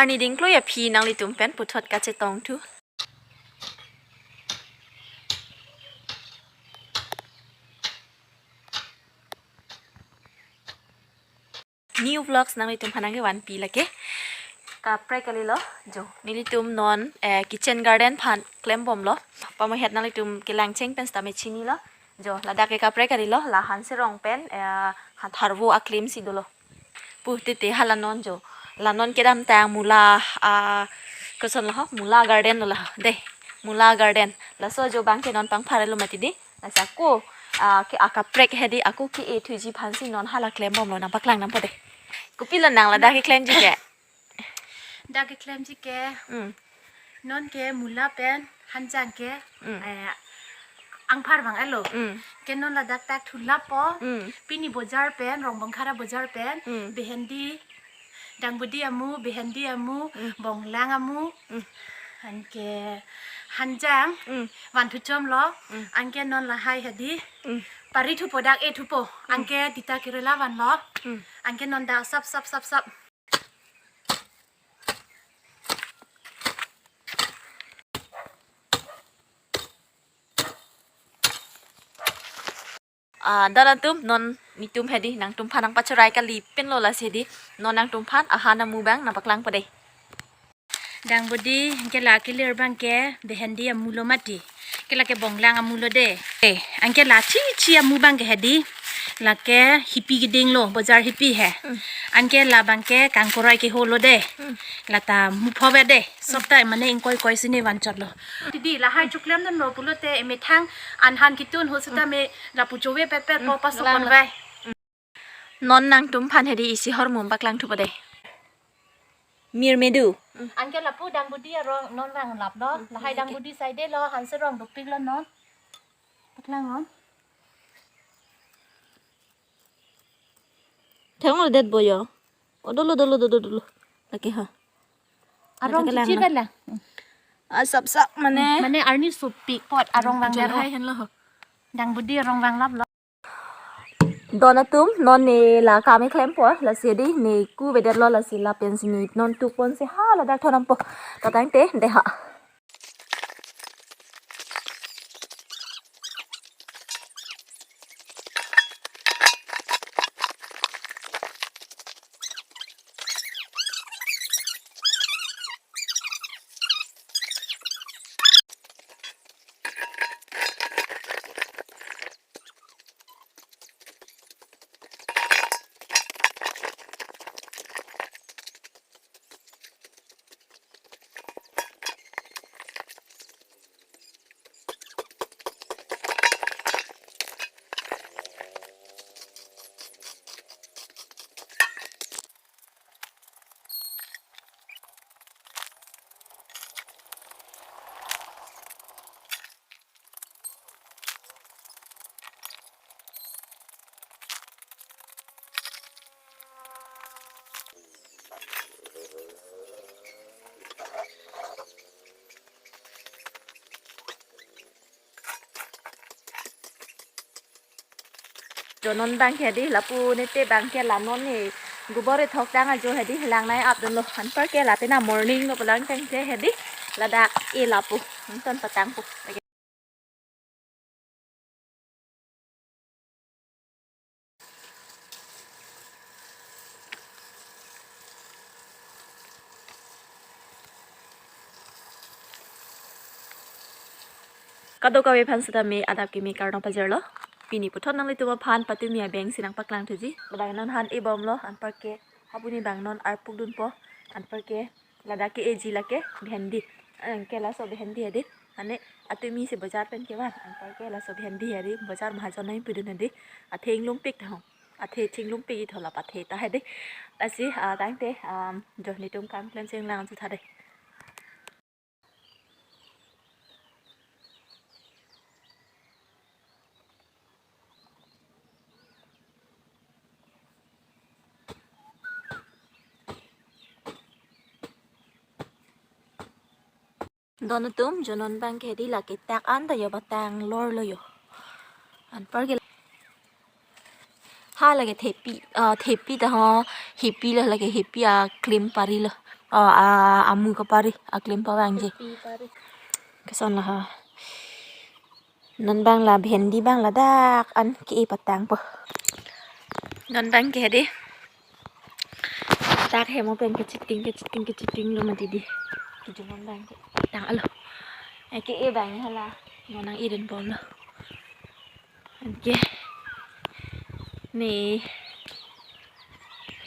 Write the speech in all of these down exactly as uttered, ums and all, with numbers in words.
Arni dingkloi aphi nanglitum pen puthot kachetongthu. New vlogs nanglitum aphan nangkevanpi lake. Kaprek kalilo, jo. Nelitum non, eh, kitchen garden aphan klembomlo. Pamohet nanglitum kelangcheng pen sitame chinilo. Jo, ladak ke kaprek kalilo, la Hanserong pen, eh, Tharvo aklim si dolo. Pu titi hala non jo. La non kedamtang mula, ah, kosonlo ho, mula garden lo la. Dei, mula garden. Laso jo abangke non pangpharlo mati dei. Lasi ako, ah, ke akaprek hedi ako ke-ethuji aphansi non hala klembomlo, nangpaklang nangpo dei. Kopilo nang ladak keklemji ke? Dak keklemji ke. Hmm. Non ke mula pen hanjang ke, hmm, eh, angphar vang-etlo. Hmm. Ke non ladak tak thulappo. Hmm. Pini bojar pen, Rongbongkhara bojar pen, hmm, behendi, dangbodi amu, behendi amu, hmm, bonglang amu. Hmm. Anke hanjang, hmm, vanthuchomlo. Hmm. Anke non lahai hedi. Hmm. Parithupo dak ethupo. Hmm. Anke tita kerela vanlo. Hmm. Anke non dak sap sap sap sap. Ah, don atum, non netum hedi nangtum aphan nangpachorai kalipinlo lasi hedi. Non nangtum aphan ahan amu abang nangpaklangpo dei. Dangbodi, anke la kelir abangke behendi amulo mati. Ke lake bonglang amulo dei. Eh, anke la chichi amu abangke hedi. Lake hipi kedinglo, bojar hipi he. Hmm. Anke la abangke kangkoroi keholo dei. Hmm. Lata muphove dei. Sopta mane ingkoi koi sini vanchotlo. Didi, lahai chuklem dunlo pulote emethang anhan kitun ho sita, hmm, me lapu chove pepet, hmm, po pasok lang, lang. Konvai. Non nangtum aphan hedi isi hormu paklangthupo dei. Mirmedu. Anke lapu dangbodi arong non vanglaplo. Hmm, lahai anke dangbodi saidelo, Hanserong dopiklo non. Paklang non. Thenglo det boyo. O dolo, dolo, dolo, dolo. Lake ha. Arong lake lang chichi na. Bala. Ah, sap sap mane. Mane arni sopik apot arong vang. Jar lo. Hai henlo ho. Dangbodi arong vanglaplo. Don atum, non ne la kam keklempo, lasi hedi ne ku vedetlo, lasi lapensi ne non tukponsi ha ladak thondampo. Tatang te, dei ha. Jo non abangke hedi lapu nete abangke la non ne gubor ethok tang ajo hedi langnei apdunlo, anparke lapen a morning lo pulang tangte hedi ladak e lapu nonton patangpo. Kadokave aphan sitame adap kimi karno pajirlo. Pini puthot nanglitum aphan patumi abeng si nangpaklangthuji. Ladak non han ebomlo, anparke hapuni abang non arpuk dunpo, anparke ladak ke-eji lake bhendi. Anke laso bhendi hedi. Mane atumisi bojar pen kevan. Anparke laso bhendi hedi. Bojar mahajon nangpidun hedi. Athe inglumpik tahong. Athe chinglumpik ithola pathe ta hedi. Lasi, ah, tangte, um, jo netum kam klemcheng lang jutha dei. Don atum, jo non abangke hedi lake tak anta yo batang lorlo yo. Anparke Hala ke thepi, ah, thepi ta ho, hepi lo, hala ke hepi aklim pari lo. Oh, ah, amu kapari, aklim pavangji. Hepi pari. Keson lo ho. Non abang la bhendi abang ladak an ke-e patangpo. Non abang ke dei. Dak hem pen kechiting, kechiting, kechiting lo mati dei. Kejun non abang ke. Tang alo. Eh, ke-e abang hala. Non nang-e dunbom lo. Anke. Ni.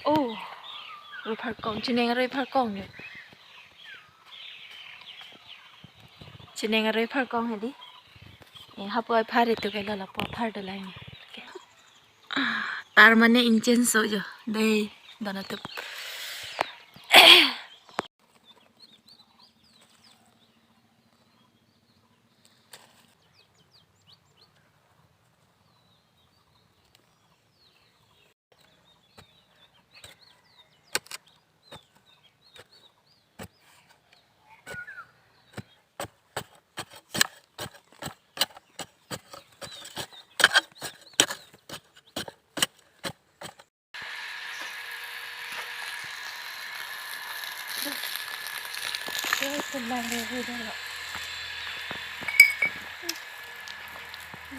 Oh. Rui pharkong, chineng rui pharkong ni. Chineng rui pharkong hedi. Eh, hapu aphar itu ke lo, lapu aphar do lang. Oke. Tar mane inchen so jo. Dei, don atum.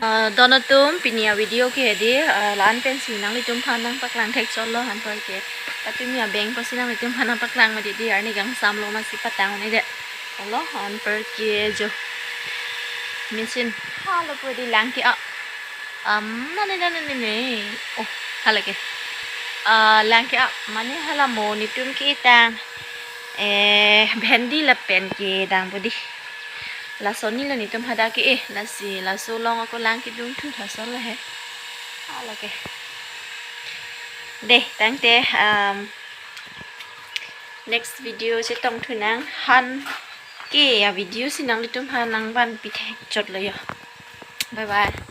Ah, don atum, pini avideo ke dei, ah, la-an pensi nanglitumphan nangpaklang thekchotlo, anparke. Patumi abeng pusi nanglitumphan nangpaklang mati dei, arni kangsam lo masi patang un-e dei. Olo, anparke jo. Machine. Hala pu dei lang ke-a. Am, mane, mane, mane, mane. Oh, hala ke. Ah, lang ke-a, mane hala mo netum ke-e tang. Eh, bhendi lapen kedam pu dei. Lason ni lo netum hadak ke-e, lasi, laso along ako lang kedun thu lason lo he. Hala ke. Dei, tangte, um, next video chetong thu nang, han ke avideo si nanglitumphan nangvanpi thekchotlo jo. Bye bye.